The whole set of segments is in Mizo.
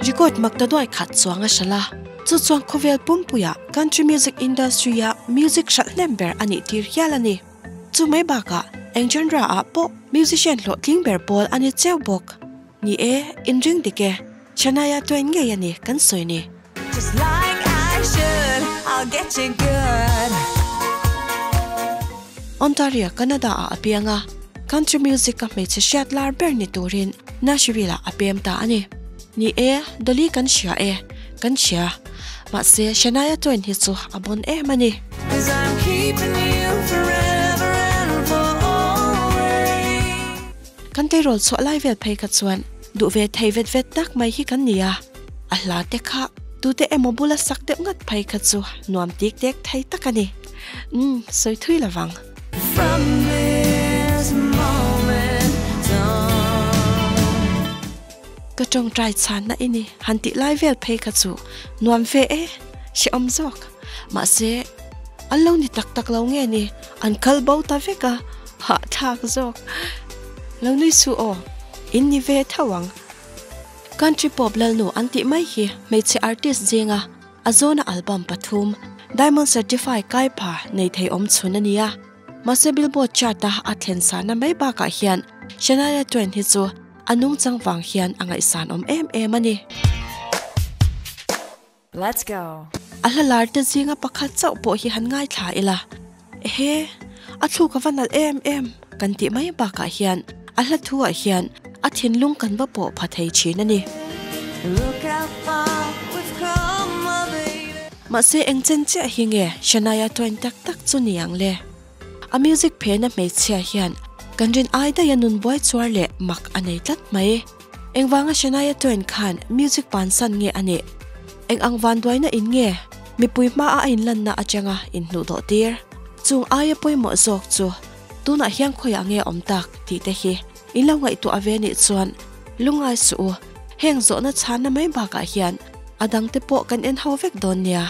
Record maktaduai khat chuang a hralh a, chu chuan khawvel pumpuia country music industry-a music hralh hnem ber a nih tir hial a ni. Chu mai bakah eng genre ah pawh musician hlawhtling ber pawl a ni cheu bawk. Ni e, inring dik e, Shania Twain ngei a ni kan sawi ni. Just like I should, I'll get you good. Ontario, Canada ah a piang a, country music a hmeichhe hriat lar ber ni turin Nashville ah a pem ta a ni. Ni e, Dolly kan hria e, kan hria. Mahse, Shania Twain hi chu a bon em a ni. Cause I'm keeping you forever and for always. Kan tleirawl chhuah lai vel phei kha chuan duh ve thei vet vet tak mai hi kan ni a, a hla te kha tute emaw bula sak deuh ngat phei kha chu nuam tik tek thei tak a ni. Umm, sawi thui lo vang. From this moment on. Ka tawngtai chhanna i ni han tih lai vel phei kha chu nuam ve e, hrehawm zawk. Mahse, an lo ni tak tak lo nge ni, an kal bo ta vek a, hahthlak zawk. Lo nui suh aw, in ni ve tho ang. Country pop lalnu an tih mai hi hmeichhe artist zinga a zawna album pathum Diamond Certified kai pha nei thei awm chhun a ni a. Mahse Billboard chart a a thlen sahna mai bakah hian Shania Twain hi chu a nungchang vang hian a ngaihsan awm em em a ni. Let's go. A hla lar te zinga pakhat chauh pawh hi han ngaithla ila, Ehe, a thluk a va nalh em em kan tih mai bakah hian a hla thu ah hian a thinlung kan va pawh pha thei thin a ni. Look how far we've come, my baby. Mahse eng chen chiah hi nge Shania Twain tak tak chu ni ang le? A music phena hmeichhia hian kan rin ai daih a nun buai chuar leh mak a nei tlat mai. Engvanga Shania Twain khan music pansan nge a nih? Eng ang vanduaina in nge mipui hmaa a inlanna atanga inhnuh dawh tir? Chung aia pawimawh zawk chu tunah hian khawiah nge awm tak tih te hi in lo ngaihtuah ve nih chuan lungngai suh u, heng zawhna chhanna mai bakah hian a dangte pawh kan en ho vek dawn nia.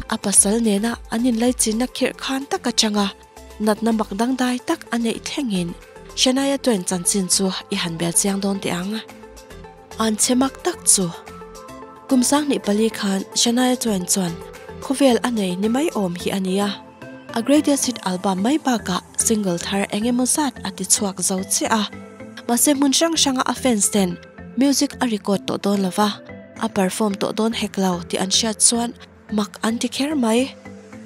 A pasal nena an inlaichinna khirh khan tak atanga Natna mak dangdai tak a neih thlengin Shania Twain chanchin chu i han bel chiang dawn teh ang. An che mak tak chu. Kum 24 khan Shania Twain chuan khawvel a nei ni mai awm hi a ni a. A greatest hit album mai bakah single thar eng emaw zat a ti chhuak zo chiah a. Mahse hmun hrang hranga a fans ten music a record tawh dawn lova, a perform tawh dawn hek lo tih an hriat chuan Mak an ti kher mai.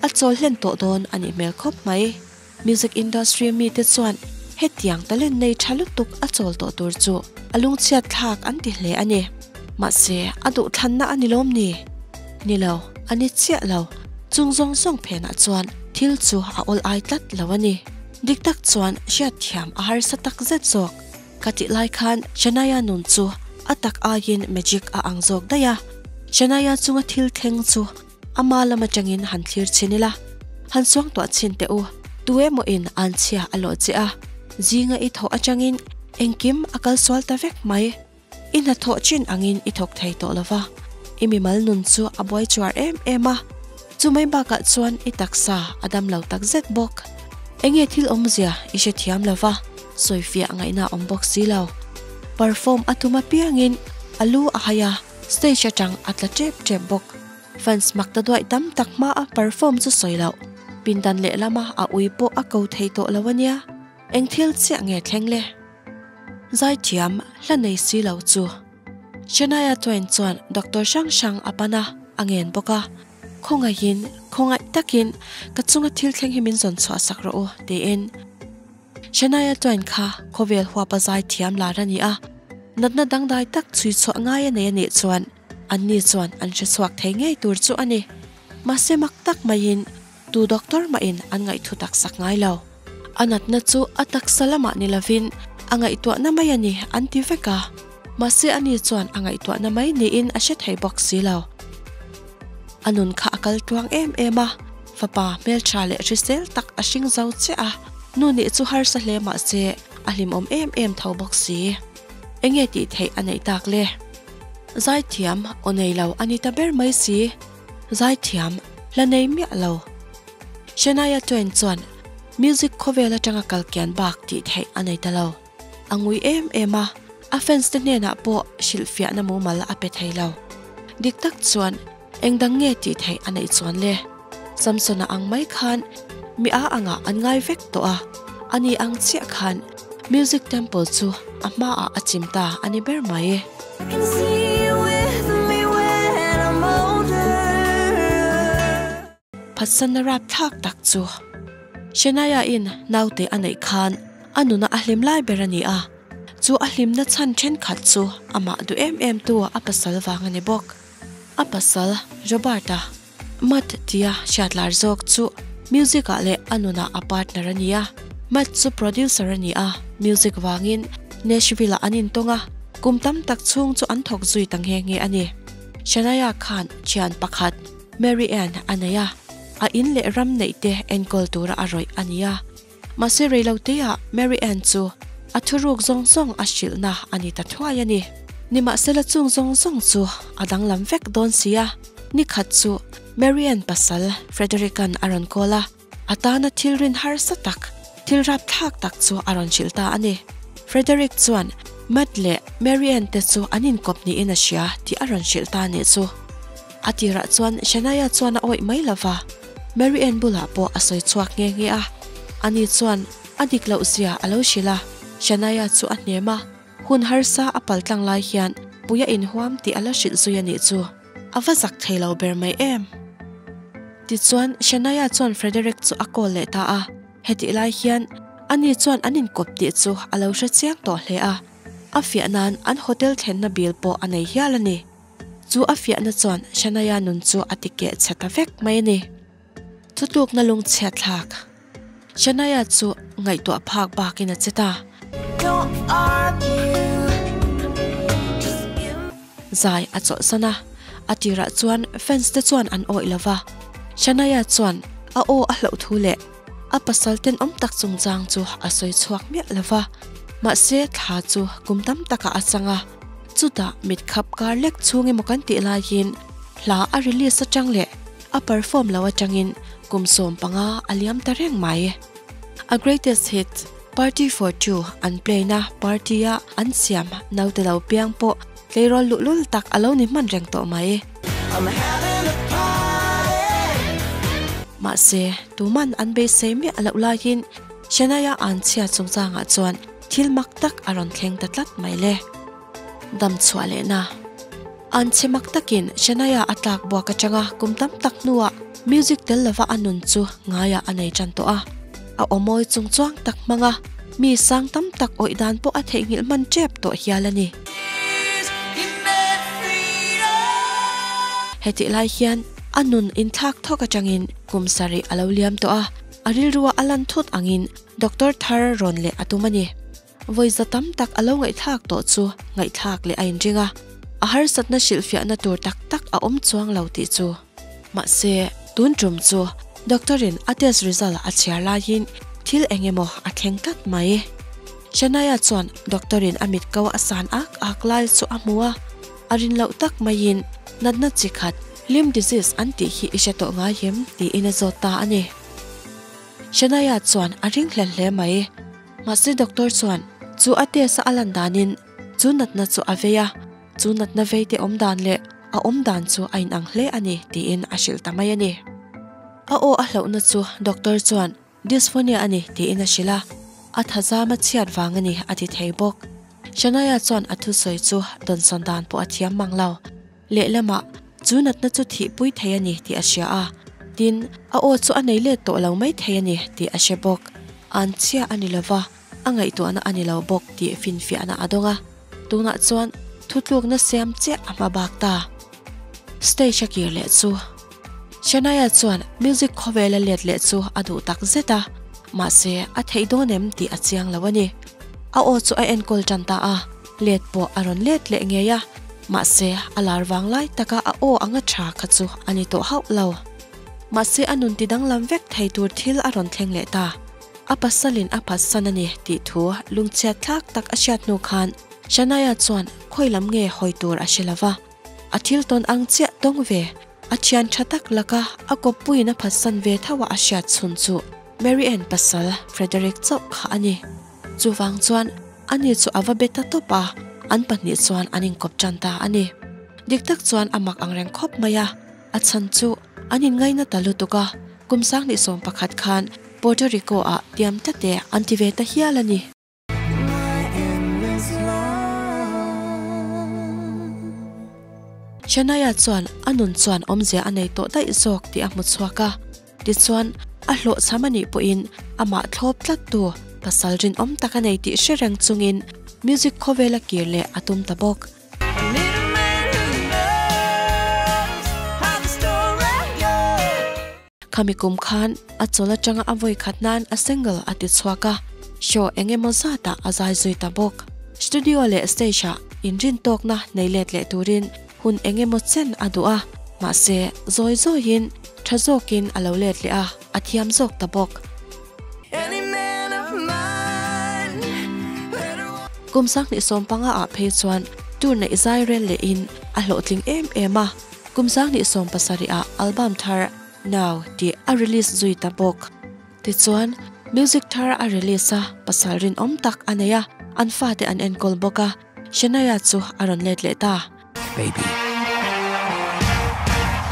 A chawl hlen tawh dawn a nih hmel khawp mai. Music industry mite chuan hetiang talent nei tha lutuk a chawl tawh tur chu a lungchhiat thlak an ti hle a ni. Mahse, a duhthlanna a ni lawm ni? Ni lo, a ni chiah lo. Chung zawng zawng phenah chuan thil chu a awl ai tlat lo a ni. Dik tak chuan hriatthiam a harsa tak zet zawk. Ka tih lai khan Shania nun chu a tak aiin magic a ang zawk daih a, Shania chunga thil thleng chu ama lam atangin han thlir chhin ila, han suang tuah chhin teh u, tu emaw in an chhia a lawh che a, zinga i thawh atangin engkim a kal sual ta vek mai, i hnathawh chin angin i thawk thei tawh lova, i mimal nun chu a buai chuar em em a, chumai bakah chuan i taksa a dam lo takzet bawk. Enge thil awmzia i hrethiam lova. Sawifiah ngaihna awm bawk si lo. Perform a tum apiangin a lu a hai a, stage atang a tla tep tep bawk. Fans mak ta duaih tam tak hmaa perform chu sawi loh. Pindan lehlama a ui pawh a ko thei tawh lo a nia. Eng thil chiah nge thleng le? Zaithiam hla nei si lo chu. Shania Twain chuan doctor hrang hrang a pan a, a ngen bawk a. Khawngaihin, khawngaih takin ka chunga thil thleng hi min zawn chhuah sak rawh u, tiin. Shania Twain kha khawvel huapa zai thiam lar a ni a, natna dangdai tak chhui chhuah ngai a nei a nih chuan anni chuan an hre chhuak thei ngei tur chu a ni. Mahse mak tak maiin tu doctor mahin an ngaihthu tak sak ngai lo. A natna chu a taksa lamah ni lovin a ngaihtuahna mai a ni an ti vek a, mahse ani chuan a ngaihtuahna mai niin a hre thei bawk si lo. A nun kha a kal tluang em em a, fapa hmeltha leh hrisel tak a hring zo chiah a, nu nih chu harsa hle mah se a hlimawm em em tho bawk si. Enge tih theih a neih tak le? Zaithiam aw nei lo a ni ta ber mai si. Zaithiam la nei miah lo. Shania Twain chuan music khawvel atanga kalkian bak tih theih a nei ta lo. A ngui em em a. A fans te hnenah pawh hrilhfiahna mumal a pe thei lo. Dik tak chuan eng dang nge tih theih a neih chuan le? Samsona ang mai khan mi a angah an ngai vek tawh a, ani ang chiah khan Music Temple chu a hmaah a chim ta a ni ber mai. Phatsanna rapthlak tak chu Shania-in naute a neih khan a nuna a hlim lai ber a ni a, chu a hlimna chhan thenkhat chu amah duh em em tu a pasal vang a ni bawk. A pasal Robert-a Matt tia hriat lar zawk chu music-ah leh a nunah a partner a ni a. Matt chu producer a ni a, music vangin Nashville-ah an intawng a, kum tam tak chhung chu an thawk zui ta nghe nghe a ni. Shania khan thian pakhat Mary Ann a nei a, a in leh ram neih te enkawl tura a rawih a ni a. Mahse reiloteah Mary Ann chu a thuruk zawng zawng a hrilhna a ni ta thuai a ni. Nimahsela chung zawng zawng chu a danglam vek dawn si a, ni khat chu Mary Ann pasal Frederick-a'n a rawn call a, a tana thil rin harsa tak, thil rapthlak tak chu a rawn hrilh ta a ni. Frederick chuan Matt leh Mary Ann te chu an inkawp niin a hria tih a rawn hrilh ta a nih chu. A tirah chuan Shania chuan a awih mai lo va, Mary Ann bulah pawh a sawi chhuak nghe nghe a. Ani chuan a dik loh zia a lo hrilh a, Shania chu a hnem a, hun harsa a pal tlang lai hian pui a inhuam tih a la hrilh zui a nih chu. A va zak thei lo ber mai em? Tichuan Shania chuan Frederick chu a call leh ta a, hetih lai hian ani chuan an inkawp tih chu a lo hre chiang tawh hle a, a fiah nan an hotel thlenna bill pawh a nei hial a ni. Chu a fiahna chuan Shania nun chu a ti keh chhe ta vek mai a ni. Thutlukna lungchhiat thlak. Shania chu ngaihtuah phak bakin a che ta. Zai a chawlhsan a, a tirah chuan fans te chuan an awih lo va. Shania chuan a aw a hloh thu leh a pasal tenawm tak chungchang chu a sawi chhuak miah lo va. Mahse thla chu kum tam takah a chang a. Chutah mit khap kar lek chhung emaw kan tih laiin hla a release atang leh a perform lo atangin kum 15 a liam ta reng mai. A greatest hit Party for Two an play na party a an siam naute lo piang pawh tleirawl luhlul tak a lo ni hman reng tawh mai. Mahse, tuman an beisei miah loh laiin Shania Anchhia chungchangah chuan Thil mak tak a rawn thleng ta tlat mai le. Dam chhuah lehna. An chhe mak takin Shania a tlak buak atanga kum tam tak hnuah music tel lova a nun chu ngaiah a nei tan tawh a. A aw mawi chung chuang tak hmanga mi sang tam tak awih dan pawh a theihnghilh hman tep tawh hial a ni. Hetih lai hian a nun inthlak thawk atangin kum sarih a lo liam tawh a, a rilrua a lan thut angin Doctor thar rawn leh a tum a ni. Vawi za tam tak a lo ngaihthlak tawh chu ngaihthlak leh a inring a, a harsatna hrilhfiahna tur tak tak a awm chuang lo tih chu. Mahse, tun tum chu Doctor-in a test result a chhiar laiin thil eng emaw a thleng tlat mai. Shania chuan Doctor-in a mit ko a san ak ak lai chu a hmu a, a rin loh tak maiin natna chi khat Lyme disease an tih hi i hre tawh ngai em? tiin a zawt ta a ni. Shania chuan a ring hle hle mai. Mahse doctor chuan chu a test a a lan danin chu natna chu a vei a, chu natna vei te awm dan leh a awm dan chu a inang hle a ni tiin a hrilh ta mai a ni. A aw a hlauhna chu doctor chuan dysphonia a ni tiin a hrilh a, a thazam a chhiat vang a ni a ti thei bawk. Shania chuan a thusawi chu dawnsawn dan pawh a thiam mang lo. Lehlamah, chu natna chu thihpui thei a ni tih a hria a, tin, a aw chu a nei let tawh lo mai thei a ni tih a hre bawk. An chhia a ni lo va, a ngaihtuahna a ni lo bawk tih finfiahna a dawng a. Tunah chuan thutlukna siam chiah a hma bak ta. Stage a kir leh chu. Shania chuan music khawvela let leh chu a duh tak zet a, mahse a theih dawn em tih a chiang lo a ni. A aw chu a enkawl tan ta a, let pawh a rawn let leh ngei a, mahse a lar vang lai taka a aw anga tha kha chu a ni tawh hauh lo. Mahse a nun ti danglam vek thei tur thil a rawn thleng leh ta. A pasalin a phatsan a ni tih thu lungchhiat thlak tak a hriat hnu khan Shania chuan khawi lam nge hawi tur a hre lo va. A thil tawn ang chiah tawng ve, a thian tha tak laka a kawppuiin a phatsan ve tho a a hriat chhun chu Mary Ann pasal Frederick chauh kha a ni. Chuvang chuan ani chu a va be ta tawp a, An pahnih chuan an inkawp tan ta a ni. Dik tak chuan a mak ang reng khawp mai a, a chhan chu an inngaina ta lutuk a, kum 2011 khan Puerto Rico ah tiam tlat e an ti ve ta hial a ni. Shania chuan a nun chuan awmzia a nei tawh daih zawk tih a hmu chhuak a, tichuan a hlawhchham a nih pawhin amah thlawp tlattu pasal rinawm tak a nei tih hre reng chungin music khawvela kir leh a tum ta bawk. Khami kum khan a chawl atanga a vawi khat nan a single a ti chhuak a, show eng emaw zatah a zai zui ta bawk. Studio leh stage ah inrin tawkna nei let leh turin hun eng emaw chen a duh a, mahse zawi zawiin tha zawkin a lo let leh a, a thiam zawk ta bawk. Kum 2015 ah phei chuan tour neih zai rel lehin a hlawhtling em em a. Kum 2017 ah album thar Now tih a release zui ta bawk. Tichuan, music thar a release a, pasal rinawm tak a nei a, an fate an enkawl bawk a, Shania chu a rawn let leh ta. Baby.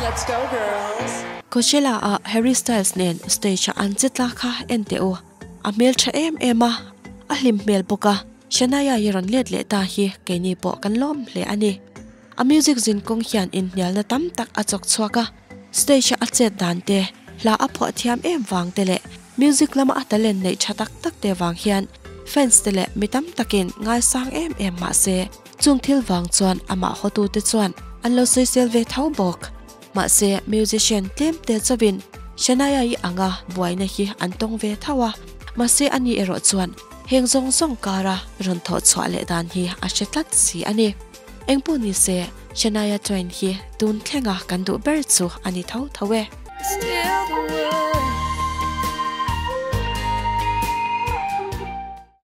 Let's go girls. Coachella ah Harry Styles nen stage ah an che tla kha en teh u. A hmel tha em em a, a hlim hmel bawk a, Shania i rawn let leh ta hi keini pawh kan lawm hle a ni. A music zin kawng hian inhnialna tam tak a chawk chhuak a, stage a a chet dan te, hla a phuah thiam em vang te leh music lama a talent neih tha tak tak te vang hian fans te leh mi tam takin ngaisang em em mah se, chung thil vang chuan amah hawtute chuan an lo sawisel ve tho bawk. Mahse, musician tlem te chauhin Shania-i anga buaina hi an tawng ve tho a, mahse ani erawh chuan heng zawng zawng kara rawn thawh chhuah leh dan hi a hre tlat si a ni. Engpawh ni se, Shania Twain hi tun thlenga kan duh ber chu a ni tho tho e.